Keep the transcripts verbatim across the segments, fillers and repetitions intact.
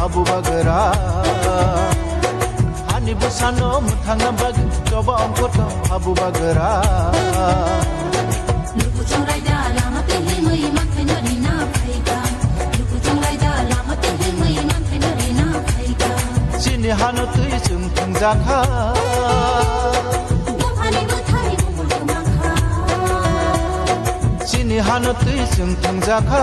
Bubagra, hani bwsano mwthangna bagwi choba ongkho tong ha bubagra. Lukuchung raida lama twi himwi manthai no rina phaikha. Lukuchung raida lama twi himwi manthai no rina phaikha. Chini hano twi chwng thwngjakha. Dophani bwthai bumul kwmakha. Chini hano twi chwng thwngjakha.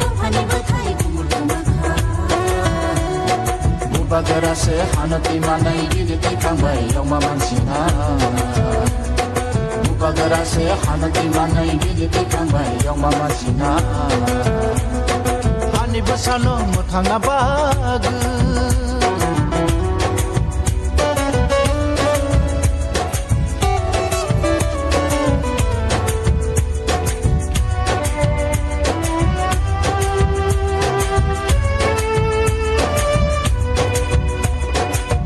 Dophani bwthai bumul kwmakha. Bubagra se hano twi manai bini twi thangbai yongma mansina. Bubagra se hano twi manai bini twi thangbai yongma mansina. Hani bwsano mwthangna bagwi.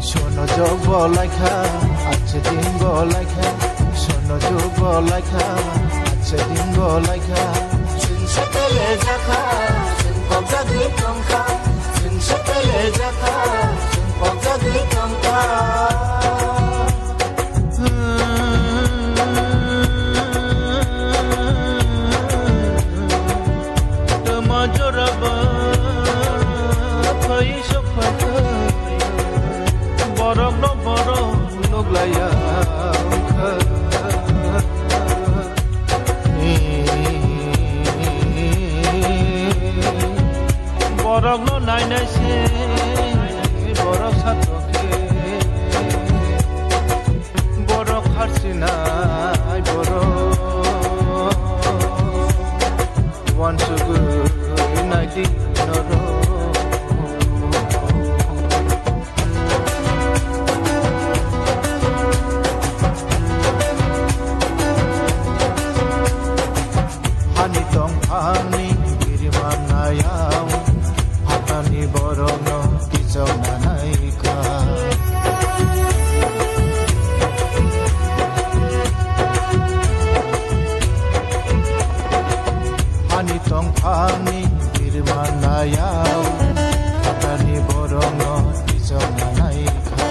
Sono jog bo laikha, ache din bo laikha. Sono jog bo laikha, ache din bo laikha. Chwng se pele jakha, chwng kok jagwi tongkha. Chwng se pele jakha, chwng kok jagwi tongkha. Tama joraba phai sok phai, borok no borok nuk laya wngkha. Borok no nainai se borok satok khe. Borok harsinai borok uansugwi naidi norok. Hani tongphangni biriman nayao, phatani borokno kichok nanai kha. Hani tongphangni biriman nayao, phatani borokno kichok nanai kha.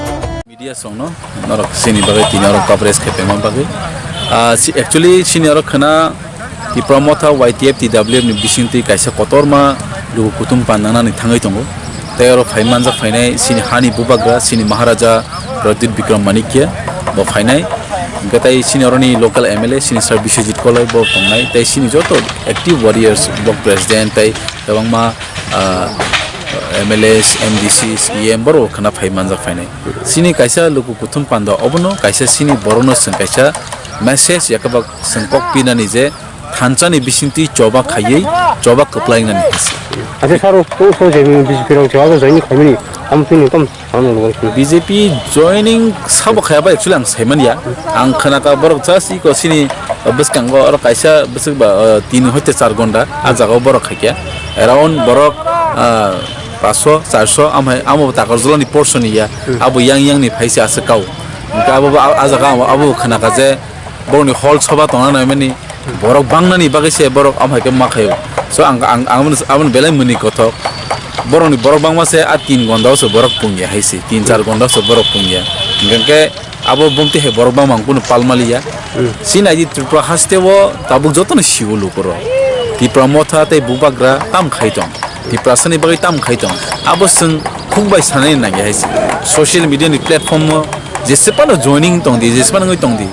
Media songno norok sini bagwi tini oro coverage khe tongma bagwi. Ah, si, actually sini oro khna Tipra Motha Y T F T W F ni bisingtwi kaisa kotorma luku kuthum pandangnani thangwi tongo. Tei oro phai manjak phainai sini hani bubagra, sini Maharaja Pradyut Bikram Manikya bo phainai. Hwnkhe tei sini oroni local M L A, sini Sir Biswajit Koloi bo tongnai. Tei sini joto active warriors, block president tei kwbangma, ah, M L As, M D Cs, E M borok khna phai manjak phainai. Sini kaisa luku kuthum panda obono kaisa sini borokno chwng kaisa message yakaba chwng kok pinani je thansa ni bisingtwi choba khaiwi choba kwplai wngnani hinwi. Acha sir, o, o, o je B J P rok choba join khaimani, am tini tom ano logo. B J P joining sabo khaya ba actually ang saimanya. Ang khnaka borok just iko sini bwskango oro kaisa bwswk ba, uh, tin hoite char gonda a jaga o borok khaikya. Around borok, uh, paso, charso, amhai amo Takarjala ni portion ya. Hmm. Abo yang yang ni phaisa aswk kao. Hwnkhe abo bo a, a jaga abo, abo khnaka je borokni hall soba tongna naimani borok bangnani bagwi se borok amhai khe ma khaio. So ang, ang, ang aboni, aboni belai mwnwi kothok. Borokni borok bangma se a tin gonda o se borok pungya hai se, tin char gonda o se borok pungya. Hwnkhe abo bumti hai borok bangma ang kunu pal maliya. Hmm. Sinai di Tripura haste o tabuk jotono sio lukurok. Tipra Motha tei bubagra tam khai tong. Tiprasani bagwi tam khai tong. Abo chwng khuk bai sanai nangya hai se. Social media ni platform o jesepano joining tong di, jesepano wngwi tong di.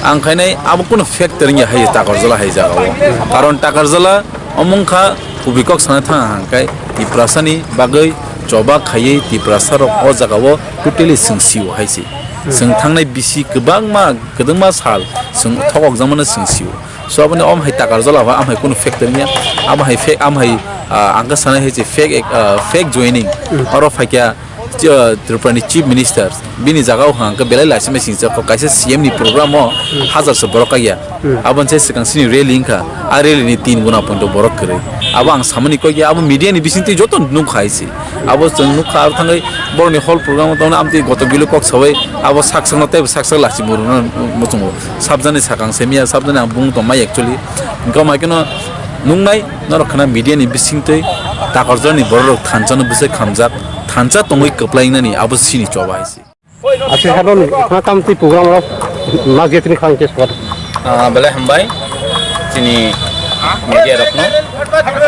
Ang khainai abo kunu factor wngya hai Takarjala hai jaga o. Karon Takarjala omong kha kubui kok sana thang hang kai Tiprasani bagwi choba khaiwi Tiprasa rok o jaga o totally chwng sio hai se. Chwng thangnai bisi kwbangma, kwdwngma sal chwng thokok jamano chwng sio. So aboni om hai Takarjala ba, am hai kunu factor niya, am hai fake, am hai, ah, ang khe sanai hai se fake, ah, fake joining. Hmm. Oro phaikya, ah, Tripura ni Chief Minister, bini jaga o hang khe belai laisima singcha kok kaisa C M ni program o Hmm. hajar se borok kaiya. Hmm. Aboni se swkang sini rally wngkha, a rally ni tin guna poito borok kwrwi. Abo ang samani kok ya, abo media ni bisingtwi joto nuk hai se. Abo chwng nukha, aro thangwi borokni hall program-o tongna amtwi goto bilo kok sawi abo sak sakno teibo sak sak lachi burukno muchungo. Sabjani sakang se miya, sabjani ang bung tongmai actually. Hwnkhe omo hai kheno nuknai norok khna media ni bisingtwi Takarjalni bororok thansa no bwsai khamjak, thansa tongwi kwplai wngnani abo chini choba hai se. Achi sabon khna tam twi program rok ma getri khang kes kor. Ah, belai hambai chini media rokno,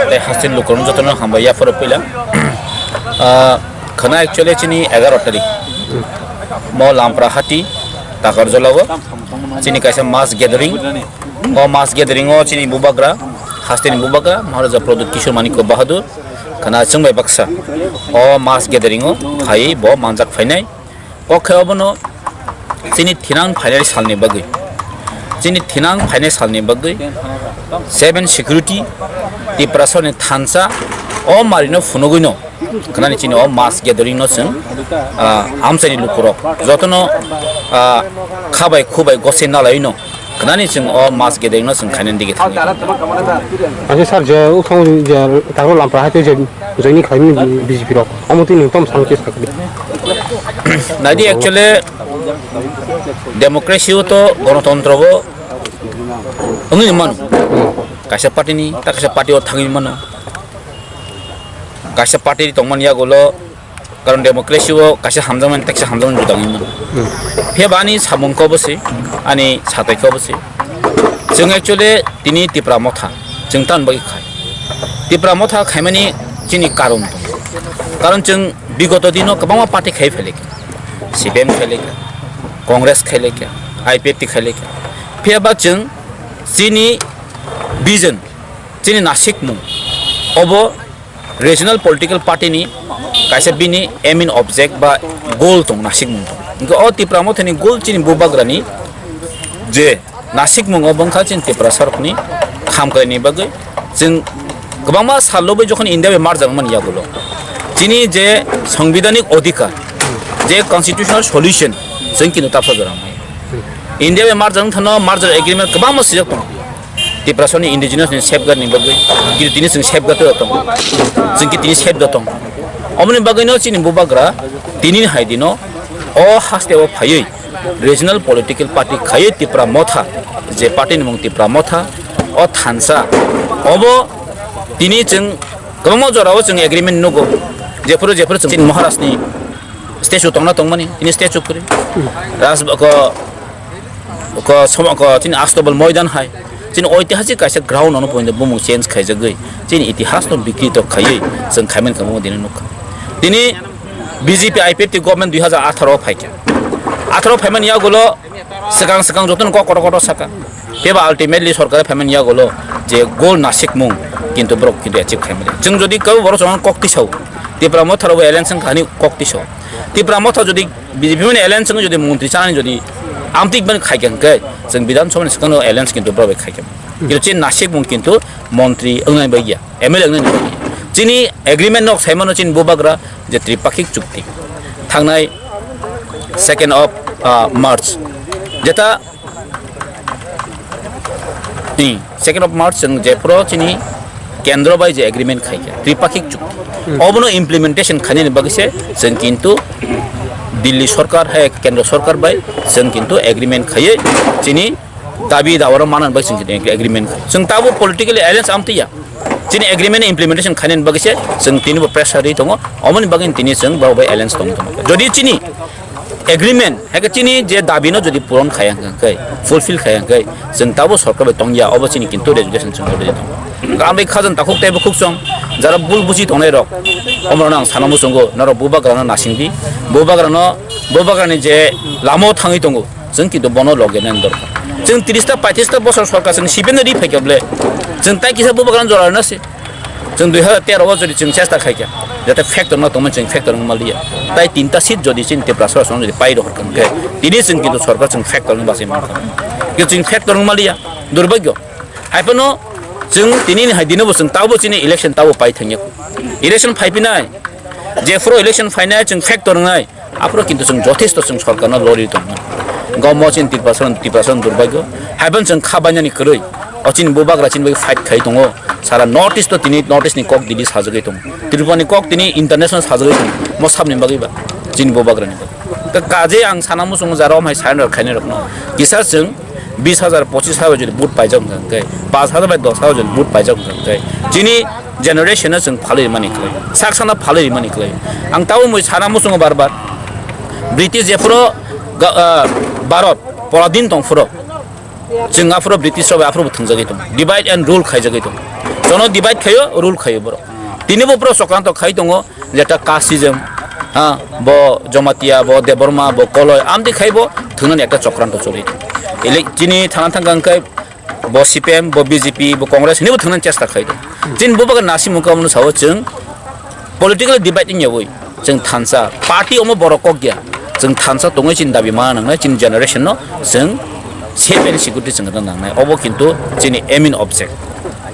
tei hasteni lukurokno jotono hambai yapharo puila. Ah, khna actually chini egaroh tarik. Mo Lampra Hati, Takarjala o chini kaisa mass gathering. O mass gathering o chini bubagra, hasteni bubagra, Maharaja Pradyut Kishore Manikya Bahadur, khna chwngbai baksa. O mass gathering o phai bo manjak phainai. O khe obono chini thinang phainai salni bagwi. Chini thinang phainai salni bagwi seven security, Tiprasani thansa, o marino phunugwino, khnani chini o mass gathering no chwng, ah, amchaini lukurok jotono, ah, khabai khubai gosai nalaiwino, khnani chwng o mass gathering no chwng khainani dige thangwi. Achi sir, je uthong je taro Lampra Hati je joini khaimani B J P rok, omo twi nwng tom sangchi sakdi. Naidi actually democracy o to gonotontro o wngwi mano. Kaisa party ni ta kaisa party o thangwi mano. Kaisa party tongmani yagulo, karon democracy o kaisa hamjakmani ta kaisa hamjakmani judangwi mano. Phiya ba ani samung khe obo se, ani satai khe obo se. Chwng actually tini Tipra Motha, chwng tamni bagwi khai. Tipra Motha khaimani chini karon tongo. Karon chwng bigoto dino kwbangma party khai phailai kha. C P M khai laikha, Congress khai laikha, I P F T khai laikha. Phiya ba chwng chini vision, chini nasikmung, obo regional political party ni kaisa bini aim in object ba goal tong, nasikmung tong. Hwnkhe o Tipra Mothani goal chini bubagrani je nasikmung o bwngkha chini Tiprasa rokni khamkrai ni bagwi. Chwng kwbangma sal lobwi jokhon India bai merger wngmani yagulo chini je sangbidhanik odhikar, je constitutional solution, chwng kintu tapsa jora wngmaya. India bai merger wngthano merger agreement kwbangma swijak tongo. Tiprasani indigenous ni safeguard ni bagwi, kintu tini chwng safeguard o tong, chwng ki tini safe o tong. Omoni bagwino chini bubagra tini hai dino o haste o phaiwi regional political party khaiwi Tipra Motha, je party ni mung Tipra Motha, o thansa, obo tini chwng kwbangma jorao chwng agreement nugo, jephuru jephuru chwng chini Maharaj ni statue tongna tongmani, tini statue kwrwi. Raj ko, ko, somo ko, tini Astobal Moidan hai. Chini oitihasik kaisa ground ono pointo bumung change khaijagwi, chini itihas no bikrito khaiwi chwng khaiman kha bumung dini nukha. Tini B J P I P F T government dui hajar atharo phaikha. Atharo phaimani yagulo swkang swkang jotono kok kotor kotor saka. Phiya ba ultimately sorkar phaimani yagulo je goal nasikmung kintu borok kintu achieve khaimani. Chwng jodi kabo borok chwng kok tisao, Tipra Motha rok alliance wngkha hani kok tisao. Tipra Motha jodi B J P mani alliance wngwi jodi montri chanani jodi amtwi mani khaikha hwnkhe chwng Bidhan Sabha ni swkangno alliance kintu borok bai khaikha. Kintu chini nasikmung kintu montri wngnai bai ya, M L A wngnai bai ya. Chini agreement nok saimano chini bubagra je tripakhik chukti thangnai second of, ah, March, jeta Ni second of March chwng jephuru chini kendro bai je agreement khaikha, tripakhik chukti. Hmm. Obono implementation khainani bagwi se chwng kintu Delhi sorkar hai kendro sorkar bai chwng kintu agreement khaiwi chini dabi dawaro manani bagwi chwng kintu agreement khai. Chwng tabuk politically alliance amtwi ya. Chini agreement implementation khainani bagwi se chwng tinibo pressure ri tongo. Omoni bagwi tini chwng borok bai alliance tongwi tongo. Jodi chini agreement, hai khe chini je dabi no jodi puron khaya hwnkhe, fulfill khaya hwnkhe, chwng tabuk sorkar bai tongya, obo chini kintu resolution chwng already tongo. Ang bai khajan takhuk teibo khuk chwng, jara bul buji tongnai rok, omorok no ang sana muchungo, norok bubagra no nasing di, bubagra no, bubagra ni je lama o thangwi tongo, chwng kintu bono loge nani dorkar. Chwng tris ta paitris ta bosor sorkar chwng C P M no ri phaikha bole, chwng tai kisa bubagra no jora rwna se. Chwng dui hazar tero o jodi chwng chesta khaikha, jate factor no tongmani chwng factor wngma liya. Tai tinta seat jodi chini Tiprasa rok jodi pai rok hwnkhe, tini chwng kintu sorkar chwng factor wngma se mankha. Khe chwng factor wngma liya, durbagyo. Hai phano chwng tini ni hai dino bo chwng tabo chini election tabo pai thangya. Election phai phinai, jephuru election phainai chwng factor wngnai, aphuru kintu chwng jothesto chwng sorkarno lori tongmani. Gommo chini Tiprasa, Tiprasa durbagyo. Haiphano chwng kha bainani kwrwi. O chini bubagra chini bagwi fight khai tongo. Sara North East to tini North East ni kok didi sajagwi tongo. Tripura ni kok tini international sajagwi tongo. Mo sabni bagwi ba. Chini bubagra ni bagwi. Ka-, kaje ang sana muchungo jara omhai surrender khainai rokno. Kisa chwng bis hajar, pochis hajar jodi vote paijak hwnkha hwnkhe, panch hajar bai dos hajar jodi vote paijak hwnkha hwnkhe, chini generation no chwng phalwi rimani khlai, sak sakno phalwi rimani khlai. Ang tabuk mui sana muchungo bar bar, British jephuru ga-, ah, Bharat poradin tongphuru, chwng aphuru British rok bai aphuru bo thwngjagwi tongo, divide and rule khaijagwi tongo. Jono divide khaio, rule khaio borok. Tini bo borok chokranto khai tongo, jeta casteism, ha, bo Jamatia, bo Debbarma, bo Koloi, amtwi khai bo thwngnani ekta chokranto choli tongo. Ele chini thana thangkha hwnkhe bo C P M, bo B J P, bo Congress hinwi bo thwngnani chesta khai tongo. Chini bubagra nasimung khe omono sao chwng political divide wngyawi chwng thansa party omo borok kok ya. Chwng thansa tongwi chini dabi ma nangnai, chini generation no chwng safe and security chwng rwna nangnai. Obo kintu chini aim in object.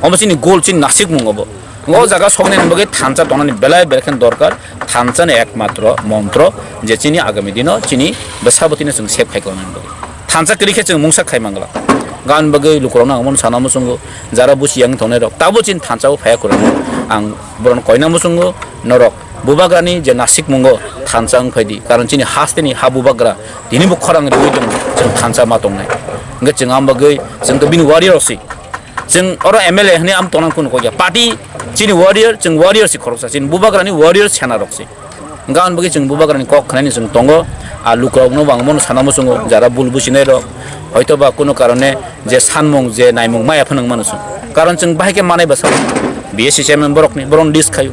Omo chini goal, chini nasikmung obo. O jaga soknani bagwi thansa tongnani belai belai khe dorkar. Thansa ni ekmatro montro je chini agami dino chini bwsa bwtwino chwng save khai tongnani bagwi. Thansa kwrwi khe chwng mungsa khai mangla. Gan bagwi lukurokno ang bono sana muchungo, jara busi yang tongnai rok. Tabo chini thansa o phaya kwrwngno ang borokno koina muchungo, norok bubagrani je nasikmungo thansa wng phai di. Karon chini hasteni ha bubagra tini bo khorang riwi tongo, chwng thansa ma tongnai. Hwnkhe chwng ang bagwi chwng to bini warrior si. Chwng oro M L A hwnwi am tongnang kunu kok ya. Party chini warrior, chwng warrior si khoroksa, chini bubagrani warrior sena rok si. Hwnkhe ang bagwi chwng bubagrani kok khnaini chwng tongo. A lukurokno bo ang bono sana muchungo, jara bul businai rok, hoito ba kunu karone je sanmung, je naimung maya phwnang mano chwng. Karon chwng bahai khe manai bwsa. B S C chairman borokni, borokni list khaio.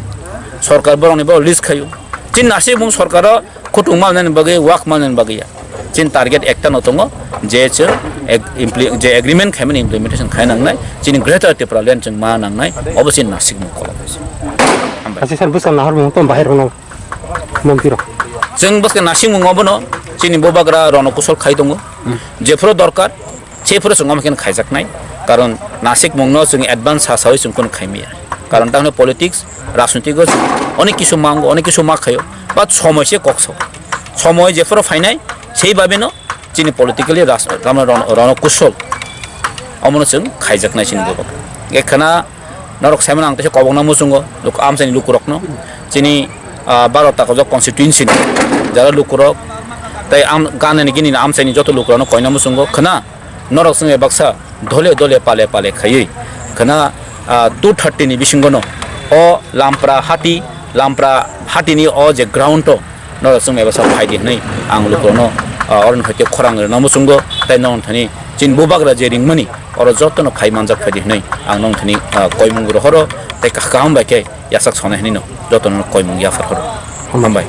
Sorkar borokni, borok list khaio. Chini nasikmung sorkaro khutung manani bagwi, wak manani bagwi ya. Chini target ekta no tongo, je chwng ag-, impli-, je agreement khaimani implementation khai nangnai, chini Greater Tipraland chwng ma nangnai, obo chini nasikmung kolok. Hambai. Achi sir, bwskang nahar mung tom bahai rokno mung tiro. Chwng bwskang nasikmung obono chini bubagra rono kusol khai tongo. Hmm. Jephuru dorkar, sephuru chwng omo khe khaijaknai. Karon nasikmungno chwng advance sa sawi chwng kunu khaimaya. Karon tangni politics, rajniti go onek kisu mango, onek kisu ma khayo. But somoi se kok so. Somoi jephuru phainai, sei babeno chini politically ras-, rano, rano, rano kusol. Omono chwng khaijaknai chini borok. Ekhana norok saimano ang teisa kobokna muchungo, luk-, amchaini lukurokno. Chini, ah, baro takajok constituency ni jara lukurok, tei am, ganani gini amchaini joto lukurokno koina muchungo. Khna norok chwng baksa dole dole pale pale khaiwi khna, ah, two thirty ni bisingo no o Lampra hati, Lampra hati ni o je ground o norok chwng bai bwsa phai di hwnwi ang lukurokno, ah, oroni hai khe khorang rwna muchungo, tei norok thani chini bubagra je ringmani oro jotono phai manjak phai di hwnwi ang norok thani, ah, koimung rohoro tei kah-, kaham bai khe yachak sonai hwnwi no jotono koimung yaphar horo. Hambai.